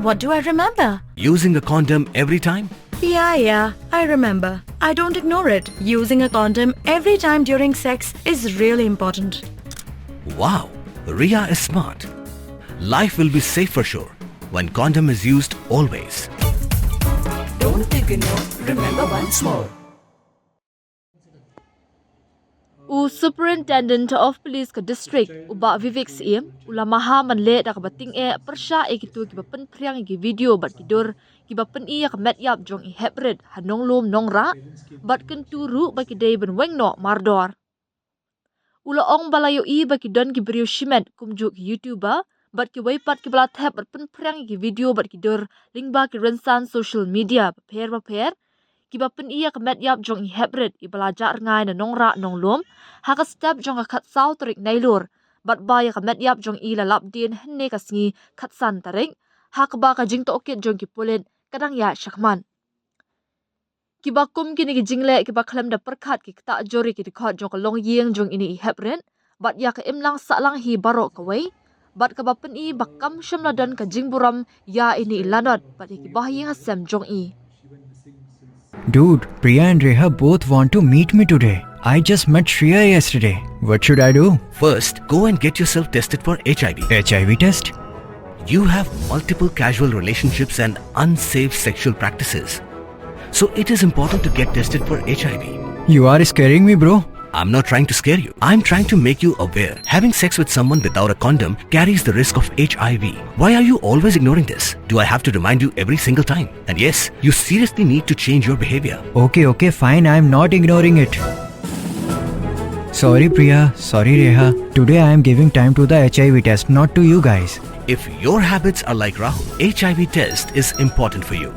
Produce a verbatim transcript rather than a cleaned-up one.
What do I remember? Using a condom every time? Yeah, yeah, I remember. I don't ignore it. Using a condom every time during sex is really important. Wow, Ria is smart. Life will be safe for sure when condom is used always. Don't ignore, remember once more. U Superintendent of Police ka district, u Bah Vivek Syiem, u la maha man leh da kaba tyngeh pyrshah ïa kito kiba pynphriang ïa ki video bad ki dur kiba pyni ïa ka met ïap jong i heprit ha nonglum nongrah bad kyntu ruh ba ki dei ban weng noh mardor. U la ong ba la ïohi ba ki don ki briew shimet kumjuh ki YouTuber bad kiwei pat kiba la thep bad pynphriang ïa ki video bad ki dur lyngba ki rynsan social media bapher bapher kiba pyni ïa ka met ïap jong i heprit iba la jah rngai na nongrah nonglum ha ka step jong ka khatsaw tarik Nailur bad ba ïa ka met ïap jong i la lap dien hynne ka sngi khatsan tarik ha kaba ka jingtohkit jong ki pulit ka dang ïaid shakhmat. Kiba kum kine ki jingleh kiba khlem da pyrkhat ki ktah jur ïa ki dkhot jong ka longïing jong ine i heprit bad ïa ka imlang sahlang hi baroh kawei bad kaba pyni ba kam shym la don ka jingburom ïa ine i lanot bad ïa ki bahaïing hasem jong i. Dude, Priya and Reha both want to meet me today. I just met Shreya yesterday. What should I do? First, go and get yourself tested for H I V. H I V test? You have multiple casual relationships and unsafe sexual practices. So it is important to get tested for H I V. You are scaring me, bro. I'm not trying to scare you. I'm trying to make you aware. Having sex with someone without a condom carries the risk of H I V. Why are you always ignoring this? Do I have to remind you every single time? And yes, you seriously need to change your behavior. Okay, okay, fine. I'm not ignoring it. Sorry, Priya. Sorry, Reha. Today I am giving time to the H I V test, not to you guys. If your habits are like Rahul, H I V test is important for you.